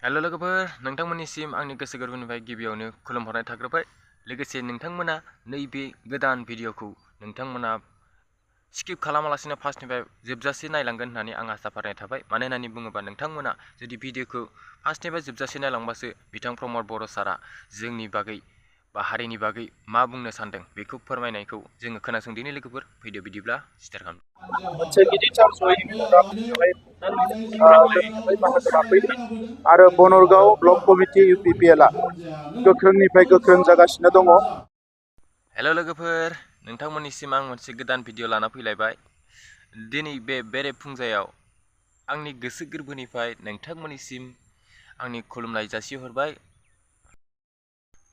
हेल' लोगोफोर, नोंथांमोननिसिम आंनि गोसो गोरबोनिफ्राय गिबियावनो खुलुमहरनाय थाग्रोबाय। लोगोसे नोंथांमोना नैबे गोदान भिडिअखौ नोंथांमोना स्किप खालामालासिनो फार्स्टनिफ्राय जोबजासे नायलांगोन होननानै आं आसा फारिनाय थाबाय। मानो होननानै बुङोबा नोंथांमोना जुदि भिडिअखौ फार्स्टनिफ्राय जोबजासे नायलांबासो बिथां प्रमद बर' सारा जोंनि बागै बा हारिनि बागै मा बुंनो सानदों बेखौ फोरमायनायखौ जोङो खोनासंदिनि लोगोफोर। भिडिअ बिदिब्ला स्टार्ट खालाम। मोनसे गिदिरथार जयैनो बेवहाय बाहागो लाफैबाय आरो बनरगाव ब्लक कमिटि UPPL गोख्रोंनिफ्राय गोख्रों जागासिनो दङ। हेल' लोगोफोर, नोंथांमोननिसिम आं मोनसे गोदान भिडिअ लाना फैलायबाय। दिनै बे बेरेफुंजायाव आंनि गोसो गोरबोनिफ्राय नोंथांमोननिसिम आंनि खुलुमनाय जासिहरबाय।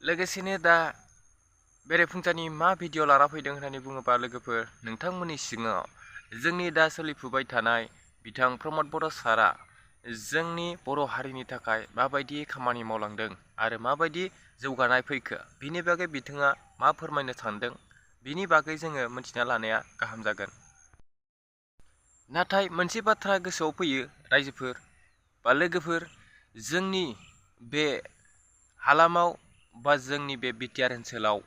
लोगोसेनो दा बेरेफुंजानि मा भिडिअ लाना फैदों होननानै बुङोबा लोगोफोर, नोंथांमोननि सिगाङाव जोंनि दा सोलिफुबाय थानाय बिथां प्रमद बर' सारा जोंनि बर' हारिनि थाखाय माबायदि खामानि मावलांदों आरो माबायदि जौगानाय फैखो बिनि बागै बिथाङा मा फोरमायनो सानदों बिनि बागै जोङो मिथिना लानाया गाहाम जागोन। नाथाय मोनसे बाथ्रा गोसोआव फैयो रायजोफोर बा लोगोफोर, जोंनि बे हालामाव बा जोंनि बे बिटिआर ओनसोलाव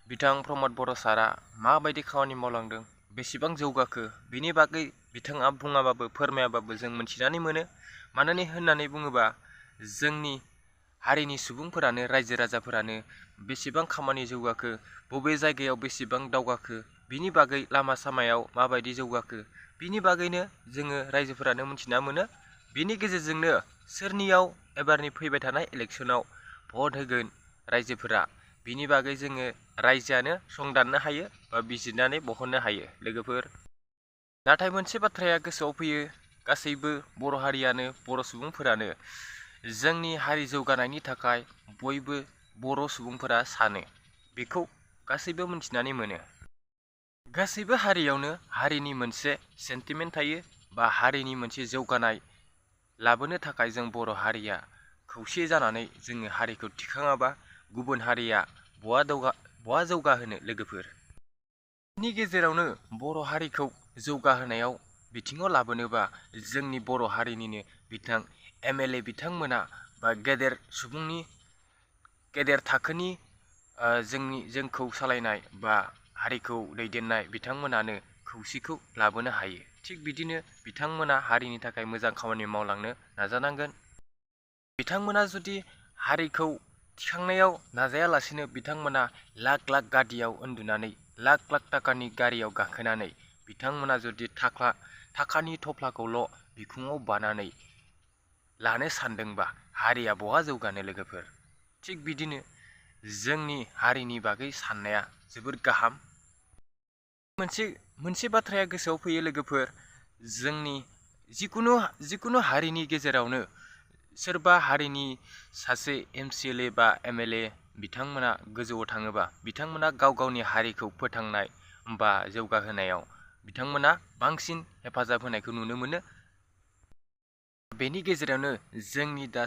बिथां प्रमद बर' सारा माबायदि खामानि मावलांदों, बेसेबां जौगाखो बिनि बागै बिथाङा बुङाबाबो फोरमायाबाबो जों मिथिनानै मोनो। मानो होननानै बुङोबा जोंनि हारिनि सुबुंफोरानो रायजो राजाफोरानो बेसेबां खामानि जौगाखो, बबे जायगायाव बेसेबां दावगाखो, बिनि बागै लामा सामायाव माबायदि जौगाखो बिनि बागैनो जोङो रायजोफोरानो मिथिना मोनो। बिनि गेजेरजोंनो सोरनियाव एबारनि फैबाय थानाय इलेक्सनाव भट होगोन रायजोफोरा बिनि बागै जोङो रायजोआनो संदाननो हायो बा बिजिरनानै बहननो हायो लोगोफोर। नाथाय मोनसे बाथ्राया गोसोआव फैयो, गासैबो बर' हारियानो बर' सुबुंफोरानो जोंनि हारि जौगानायनि थाखाय बयबो बर' सुबुंफोरा सानो, बेखौ गासैबो मिथिनानै मोनो। गासैबो हारियावनो हारिनि मोनसे सेन्टिमेन्ट थायो बा हारिनि मोनसे जौगानाय लाबोनो थाखाय जों बर' हारिया खौसे जानानै जोङो हारिखौ थिखाङाबा गुबुन हारिया बहा जौगाहोनो लोगोफोर। बेनि गेजेरावनो बर' हारिखौ जौगाहोनायाव बिथिङाव लाबोनोबा जोंनि बर' हारिनिनो बिथां MLA बिथांमोना बा गेदेर सुबुंनि गेदेर थाखोनि जोंखौ सालायनाय बा हारिखौ दैदेननाय बिथांमोनानो खौसेखौ लाबोनो हायो। थिग बिदिनो बिथांमोना हारिनि थाखाय मोजां खामानि मावलांनो नाजानांगोन। बिथांमोना जुदि हारिखौ थिखांनायाव नाजायालासिनो बिथांमोना लाख लाख गादियाव उन्दुनानै लाख लाख थाखानि गारियाव गाखोनानै बिथांमोना जुदि थाखानि थफ्लाखौल' बिखुङाव बानानै लानो सानदोंबा हारिया बहा जौगानो लोगोफोर। थिग बिदिनो जोंनि हारिनि बागै साननाया जोबोर गाहाम। मोनसे बाथ्राया गोसोआव फैयो लोगोफोर, जोंनि जिकुनु हारिनि गेजेरावनो सोरबा हारिनि सासे MCLA बा MLA बिथांमोना गोजौआव थाङोबा बिथांमोना गाव गावनि हारिखौ फोथांनाय बा जौगाहोनायाव बिथांमोना बांसिन हेफाजाब होनायखौ नुनो मोनो। बेनि गेजेरावनो जोंनि दा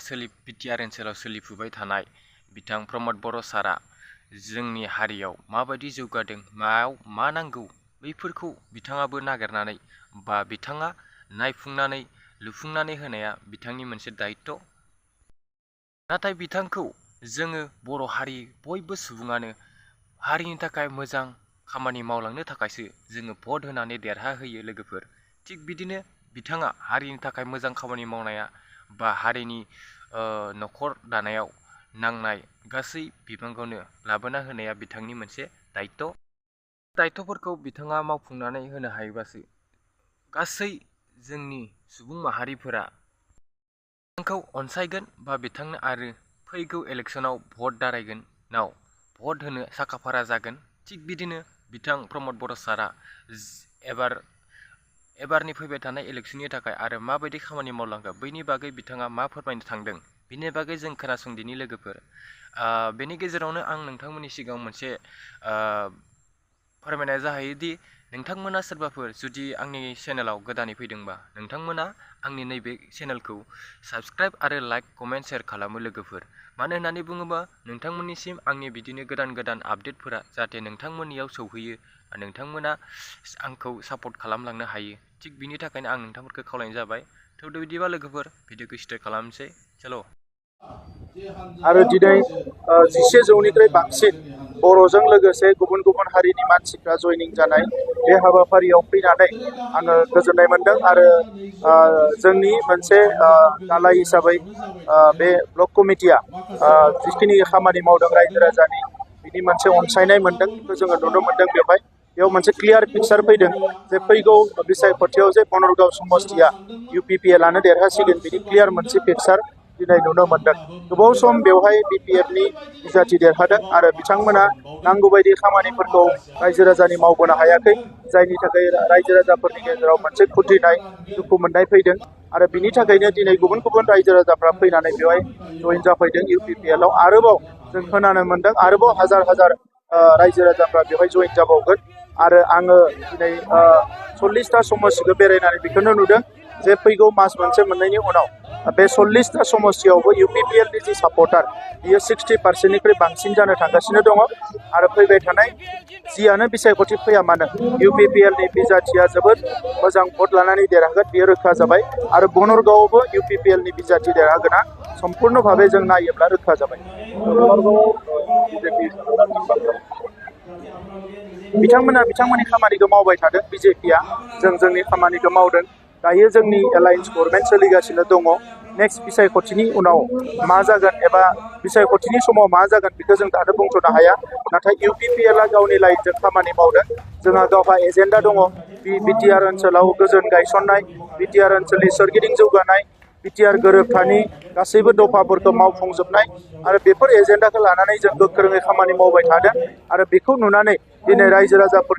बिटिआर ओनसोलाव सोलिफुबाय थानाय बिथां प्रमद बर' सारा जोंनि हारियाव माबायदि जौगादों, मायाव मा नांगौ बैफोरखौ बिथाङाबो नागिरनानै बा बिथाङा नायफुंनानै लुफुंनानै होनाया बिथांनि मोनसे दायित्व'। नाथाय बिथांखौ जोङो बर' हारि बयबो सुबुङानो हारिनि थाखाय मोजां खामानि मावलांनो थाखायसो जोङो भट होनानै देरहाहोयो लोगोफोर। थिग बिदिनो बिथाङा हारिनि थाखाय मोजां खामानि मावनाया बा हारिनि न'खर दानायाव नांनाय गासै बिबांखौनो लाबोना होनाया बिथांनि मोनसे दायित्व'। दायित्व'फोरखौ बिथाङा मावफुंनानै होनो हायोबासो गासै जोंनि सुबुं माहारिफोरा बिथांखौ अनसायगोन बा बिथांनो आरो फैगौ इलेक्सनाव भट दारायगोनाव भट होनो साखाफारा जागोन। थिग बिदिनो बिथां प्रमद बर' सारा एबारनि फैबाय थानाय इलेक्सननि थाखाय आरो माबायदि खामानि मावलांगोन बैनि बागै बिथाङा मा फोरमायनो थांदों बिनि बागै जों खोनासंदिनि लोगोफोर। बेनि गेजेरावनो आं नोंथांमोननि सिगाङाव मोनसे फोरमायनाया जाहैयोदि नोंथांमोना सोरबाफोर जुदि आंनि चेनेलाव गोदानै फैदोंबा नोंथांमोना आंनि नैबे चेनेलखौ साबस्क्राइब आरो लाइक कमेन्ट शेयार खालामो लोगोफोर। मानो होननानै बुङोबा नोंथांमोननिसिम आंनि बिदिनो गोदान गोदान आपडेटफोरा जाहाथे नोंथांमोननियाव सौहैयो, नोंथांमोना आंखौ सापर्ट खालामलांनो हायो। थिग बिनि थाखायनो आं नोंथांमोनखौ खावलायनाय जाबाय। थ' बिदिबा लोगोफोर भिडिअखौ स्टार्ट खालामनोसै। चलो। आरो दिनै 11 जौनिख्रुइ बांसिन बर'जों लोगोसे गुबुन गुबुन हारिनि मानसिफ्रा जयनिं जानाय बे हाबाफारियाव फैनानै आङो गोजोननाय मोनदों आरो जोंनि मोनसे दालाय हिसाबै बे ब्लक कमिटिया जिखिनि खामानि मावदों रायजो राजानि बिनि मोनसे अनसायनाय मोनदों बेखौ जोङो नुनो मोनदों बेयाव मोनसे क्लियार पिक्सार फैदों जे फैगौ बिसायख'थियाव जे बनरगाव समस्तिया UPPLआनो देरहासिगोन बिनि क्लियार मोनसे पिक्सार दिनै नुनो मोनदों। गोबाव सम बेवहाय BPFनि बिजाथि देरहादों आरो बिथांमोना नांगौ बायदि खामानिफोरखौ रायजो राजानि मावबोनो हायाखै जायनि थाखाय रायजो राजाफोरनि गेजेराव मोनसे खुद्रिनाय दुखु मोननाय फैदों आरो बिनि थाखायनो दिनै गुबुन गुबुन रायजो राजाफ्रा फैनानै बेवहाय जइन जाफैदों UPPLआव आरोबाव जों खोनानो मोनदों आरोबाव हाजार हाजार रायजो राजाफ्रा बेवहाय जइन जाबावगोन आरो आङो दिनै 40टा समस्तिखौ बेरायनानै बेखौनो नुदों जे फैगौ मास मोनसे मोननैनि उनाव बे 40टा समस्तियावबो UPPLनि जि सापर्टार बियो 60%निख्रुइ बांसिन जानो थांगासिनो दङ आरो फैबाय थानाय जियानो बिसायख'थि फैया मानो UPPLनि बिजाथिया जोबोद मोजां भट लानानै देरहागोन बेयो रोखा जाबाय आरो बनरगावआवबो UPPLनि बिजाथि देरहागोना सम्पुर्ण भाबै जों नायोब्ला रोखा जाबाय। बिथांमोननि खामानिखौ मावबाय थादों BJPआ जोंनि खामानिखौ मावदों दायो जोंनि एलायन्स गभर्नमेन्ट सोलिगासिनो दङ नेक्स्ट बिसायख'थिनि उनाव मा जागोन एबा बिसायख'थिनि समाव मा जागोन बेखौ जों दानो बुंथ'नो हाया नाथाय UPPLआ गावनि लाइनजों खामानि मावदों जोंहा गावहा एजेन्डा दङ BTR ओनसोलाव गोजोन गायसननाय BTR ओनसोलनि सोरगिदिं जौगानाय BTR गोरोबथानि गासैबो दफाफोरखौ मावफुंजोबनाय आरो बेफोर एजेन्डाखौ लानानै जों गोख्रोङै खामानि मावबाय थादों आरो बेखौ नुनानै दिनै रायजो राजाफोर